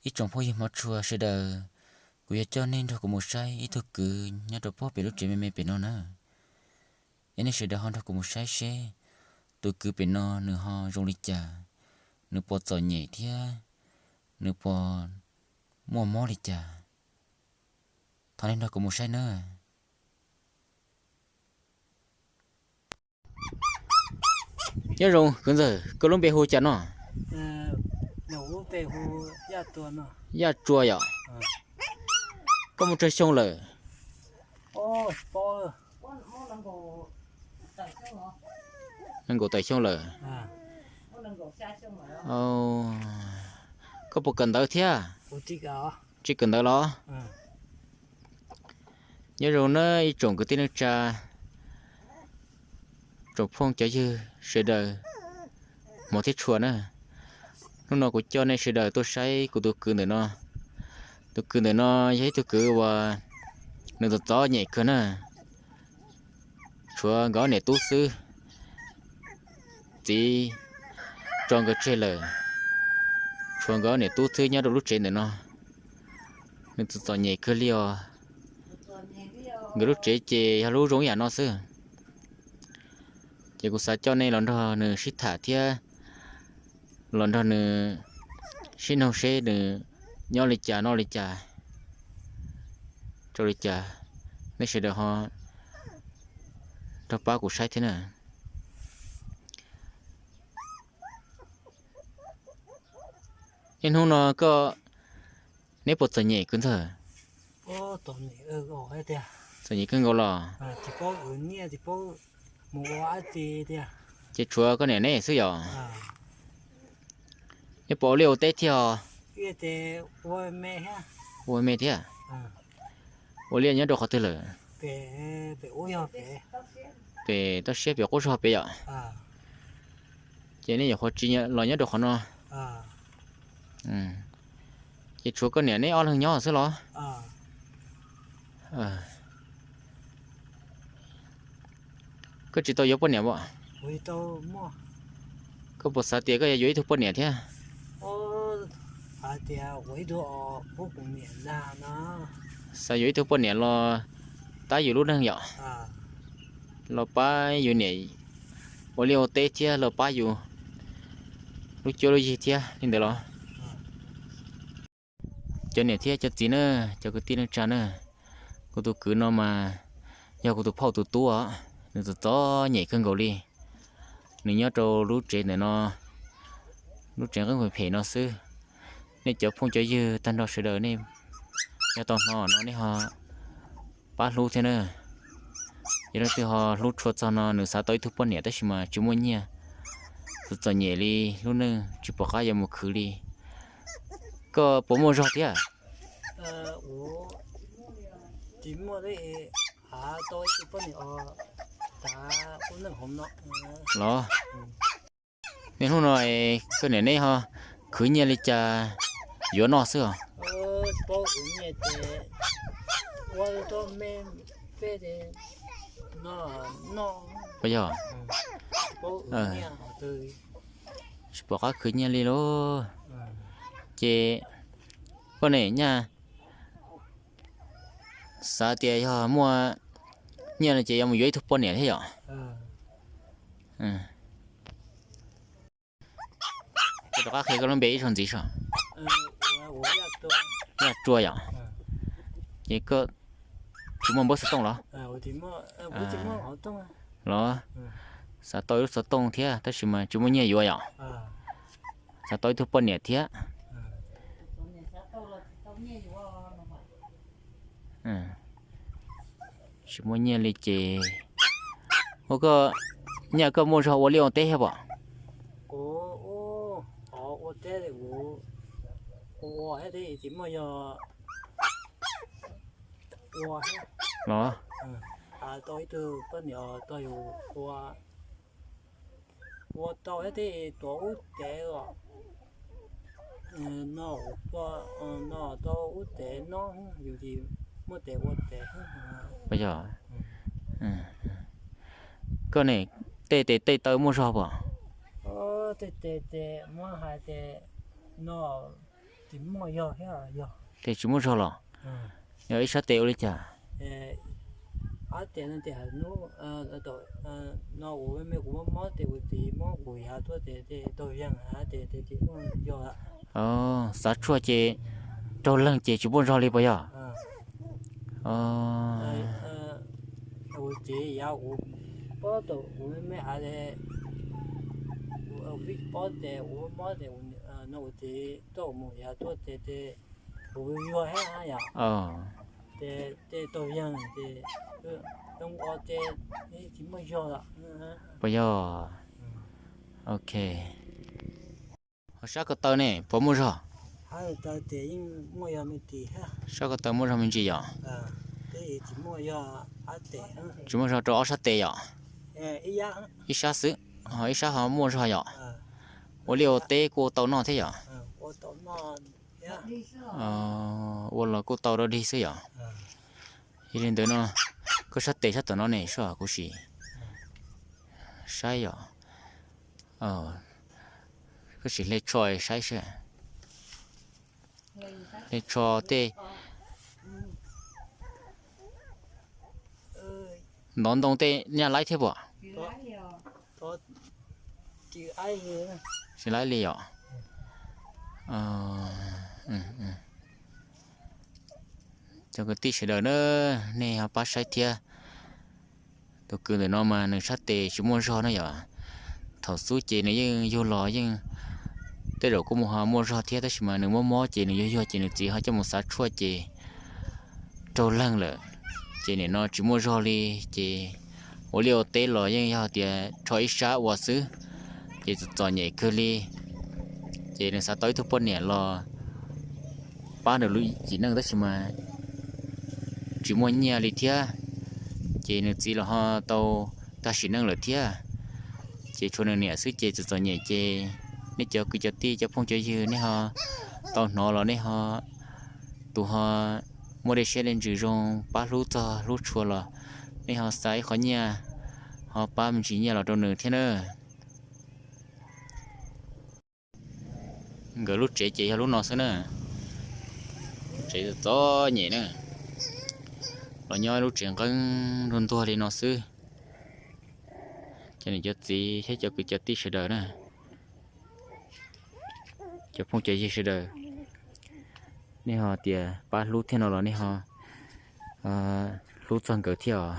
Ib tsoom phooj ywg hmov tshua sawv daws, kuv yuav coj nej nrog kuv mus saib ib tug kwv nyob rau puag pem lub tsev me me pem no na. Es nej sawv daws ho nrog kuv mus saib seb tus kwv pem no nws ho zoo li cas, nws puas txom nyem thiab nws puas muaj mob li cas. Thov nej nrog kuv mus saib na. Nyob zoo kwv ntxawm, koj lub npe hu cas no? Yaj Tsua yom? Koj muaj tsawg xyoo lawm? Nees nkaum tawm xyoo lawm. Koj puas kawm ntawv thiab? Tsis kawm ntawv los? Nyob zoo na ib tsoom kwv tij neej tsa, tsoom phooj cov ywg sawv daws, hmov thiab tshua na. Hnub no kuv coj nej sawv daws tuaj saib kuv tus kwv ntawm no. Tus kwv ntawm no yog ib tug kwv uas nws txom txom nyem kawg na. Tshuav nkawd ob niam tub xwb, txiv tso nkawd tseg lawm. Tshuav nkawd ob niam tub xwb nyob rau lub tsev ntawm no. Nws txom txom nyem kawg li os. Nkawd lub tsev ces yog lub zoo ib yam no xwb. Ces kuv xav coj nej los nrog nws sib tham thiab los nrog nws sib noog seb nws nyob li cas noj li cas, rau li cas. Nej sawv daws ho nrog pab kuv saib thiab na. Niaj hnub no koj, neb puas txom nyem kwv ntxawg? Txom nyem kawg nkaus los? Ces tshuav koj niam neb xwb yom? Neb puas ua liaj ua teb thiab os? Ua me thiab. Ua liaj nyob rau qhov twg lawm? Pem toj siab pem qub zog pem yom? Ces nej nyuam qhuav tsiv los nyob rau qhov no. Ces tshuav koj niam neb ob leeg nyob xwb los? Koj tsis tau yuav poj niam as? Koj puas xav tias koj yuav yuav ib tug poj niam thiab? Xav yuav ib tug poj niam los tab yus lub neej yom? Los pab yus niam ua liaj ua teb thiab los pab yus lub cuab lub yig thiab li ntawd los? Cov niam thiab cov txiv na, cov kwv tij neej tsa na, kuv tus kwv no mas yog kuv tus phauj tus tub os, nws txom txom nyem kawg nkaus li. Nws nyob rau lub tsev ntawm no, lub tsev nqeeb phem phem no xwb. Nej cov phooj cov ywg tag nrho sawv daws nej yog tau hnov no nej ho pab hlub thiab na. Yog leej twg ho hlub tshua txog no nws xav tau ib tug poj niam tab sis mas tsis muaj nyiaj, txom txom nyem li lub neej tsis pom qab yuav mus khwv li. Koj puas muaj zog thiab? Los, niaj hnub no koj niam neb ho khwv nyiaj li cas yuav noj xwb os? Yog, tsis pom qab khwv nyiaj li lauj. Ces koj niam nyaj xav tias yog muaj nyiaj no ces yuav mus yuav ib tug poj niam thiab yom? Koj rov qab qhia koj lub npe ib zaug ntxiv saib. Yaj Tsua yom? Ces koj tsis muaj npawb xov tooj los? Los, xav tau ib lub xov tooj thiab tab sis mas tsis muaj nyiaj yuav yom? Xav tau ib tug poj niam thiab. Tsis muaj nyiaj li ces, ua koj, nyaj koj muaj zog ua liaj ua teb thiab pom? Los, ua tau thiab tej tuav ub tev os. No, no tau ub tev no, yus tsis muaj tev ua tev. Yog, koj ne, tej tes tej taw muaj zog pom? Tej tes tes muab hais tias no, Tes tsis muaj zog los? Yog ib sab tes ua li cas? Xav tshuaj ces raug leeg ces tsis muaj zog li puas yog? Puas yog? Ok. Ho sab ko taw ne puas muaj zog? Sab ko taw muaj zog me ntsis yom? Tsis muaj zog rau ob sab tes yom? Ib sab xwb, ho ib sab ho muaj zog yom? Ua liaj ua teb kuj ua tau noj thiab yom? Ua los kuj tau rau dig xwb yom? Yog li ntawd no, koj sab tes sab tom no ne, soj kuv sim saib yom. Koj sim hle tsho saib seb. Hle tsho tej ntov ntoo tej nyaj laib thiab puas? Tsis laib li yom? Cov kwv tij sawv daws na, nej ho pab saib thiab. Tus kwv ntawm no mas nws sab tes tsis muaj zog na yom. Thaum xub ces nws yeej yug los yeej tej zaum kuj mus ho muaj zog thiab, tab sis mas nws mob mob ces nws yuag yuag ces nws txiv ho coj mus xav tshuaj ces raug leeg lawm. Ces nim no tsis muaj zog li, ces ua liaj ua teb los yeej yog tias rho ib sab ua xwb, ces txom txom nyem kawg li. Ces nws xav tau ib tug poj niam los pab nws lub yim neej tab sis mas tsis muaj nyiaj li thiab. Ces nws txiv los ho tau tag sim neej lawm thiab. Ces tshuav nws niam xwb ces txom txom nyem ces nej cov kwv cov tij cov phooj cov ywg nej ho tau hnov los nej ho, tus ho muaj dej siab dej ntsws zoo pab hlub txog hlub tshua los nej ho xa ib qho nyiaj ho pab me ntsis nyiaj los rau nws thiab na. Nkawd lub tsev ces yog lub no xwb na. Tsev txom txom nyem na, los nyob lub tsev nqeeb ntuag ntuag li no xwb. Ces nws cov txiv thiab cov kwv cov tij sawv daws na, cov phooj cov ywg sawv daws, nej ho tias pab hlub thiab no los nej ho hlub txog nkawd thiab os.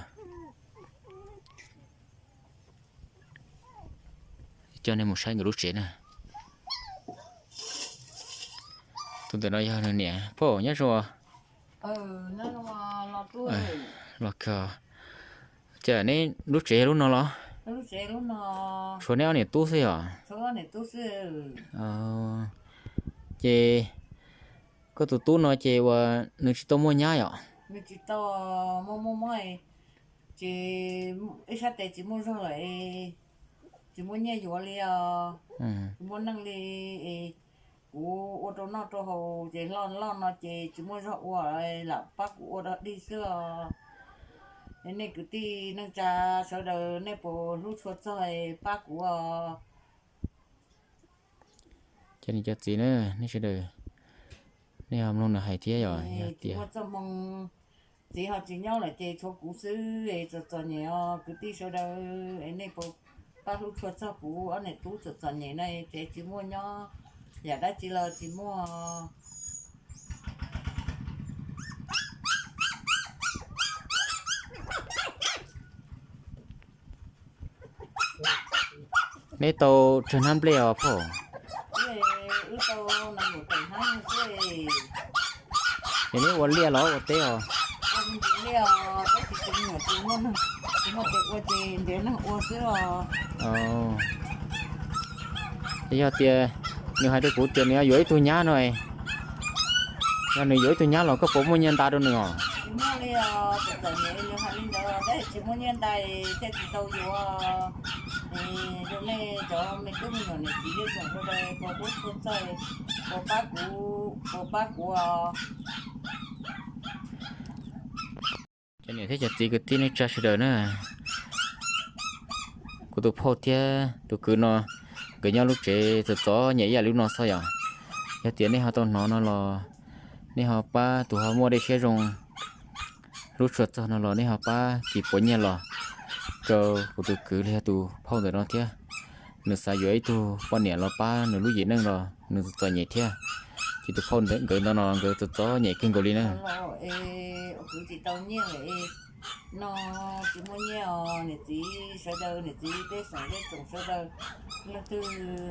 Coj nej mus saib nkawd lub tsev na. Tus ntawm no yog nws niam. Phauj, nyob zoo. Los kawg. Cas neb lub tsev yog lub no los? Tshuav neb ob niam tub xwb yom? Ces koj tus tub no ces uas nws tsis tau muaj nyab yom? Ces ib sab tes tsis muaj zog lawm, tsis muaj nyiaj yuav li os, tsis muaj neej li. Kuv ua rau noj rau haus ces loj loj no ces tsis muaj zog ua, lam pab kuv ua dog dig xwb os. Nej kwv tij neej tsa sawv daws nej puas hlub tshua txog pab kuv os. Cov niam cov txiv na, nej sawv daws, nej ho mloog nws hais thiab yom. Yog tias txiv ho tsis nyob lawm ces tshuav kuv xwb es txom txom nyem os kwv tij sawv daws es nej puas pab hlub tshua txog kuv ob niam tub txom txom nyem no, tsev tsis muaj nyob, yam dab tsi los tsis muaj. Neb tau tsawg hnab nplej os phauj? Ces neb ua liaj los ua teb os? Yog tias nws hais rau kuv tias nws yuav ib tug nyab no, yog nws yuav ib tug nyab los koj puas muaj nyiaj nta rau nws os? Cov niam thiab cov txiv kwv tij neej tsa sawv daws na, kuv tus phauj thiab tus kwv no, nkawd nyob lub tsev txom txom nyem ib yam li lub no xwb yom. Yog tias nej ho tau hnov no los nej ho pab, tus ho muaj dej siab zoo hlub tshua txog no los nej ho pab kis puav nyiaj los rau kuv tus kwv los yog tus phauj ntawm no thiab. Nws xav yuav ib tug poj niam los pab nws lub yim neej los nws txom nyem thiab. Ces tus phauj nkawd ntawm no nkawd txom txom nyem kawg nkaus li na. Es ua kwv tsis tau nyiaj lawm no, tsis muaj nyiaj os niam txiv sawv daws, niam txiv pej xeem pej tsoom sawv daws, leej twg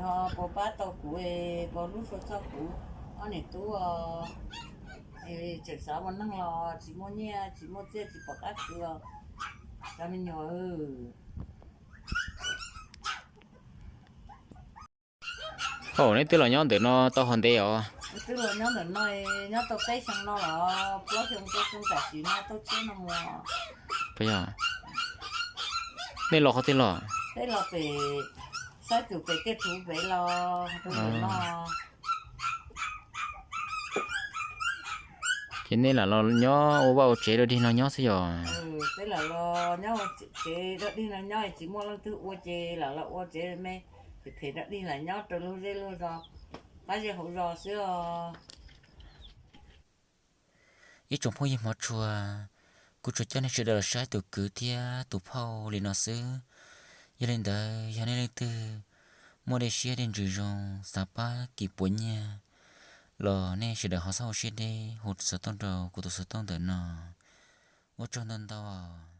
ho puas pab tau kuv es puas hlub tshua txog kuv ob niam tub os. Es tseem xav ua neej los tsis muaj nyiaj tsis muaj txiaj tsis pom qab khwv os cov me nyuam. Hauj, neb twb los nyob ntawm no tau hov ntev os? Twb los nyob ntawm no, nyob tau peb xyoo no los plaub xyoo rau xyoo tam sim no tau tshiab no mus. Nej los qhov twg los? Peb los pem Saib Tus pem Tiaj Thuv pem los rau ntawm no. Ces nej lam los nyob ua vaj ua tsev dog dig no nyob xwb yog? Peb lam los nyob ua tsev dog dig no nyob, tsis muaj leej twg ua ces lam los ua tsev me, phem phem dog dig lam nyob rau lub zej lub zos, qab zej hauv zos xwb os. Ib tsoom phooj ywg hmov tshua, kuv tsuas coj nej sawv daws los saib tus kwv thiab tus phauj li no xwb. Yog li ntawd yog nej leej twg muaj dej siab dej ntsws zoo xav pab kis puav nyiaj los nej sawv daws ho xav ua siab deb hu xov tooj rau kuv tus xov tooj ntawm no. Ua tsaug ntau ntau.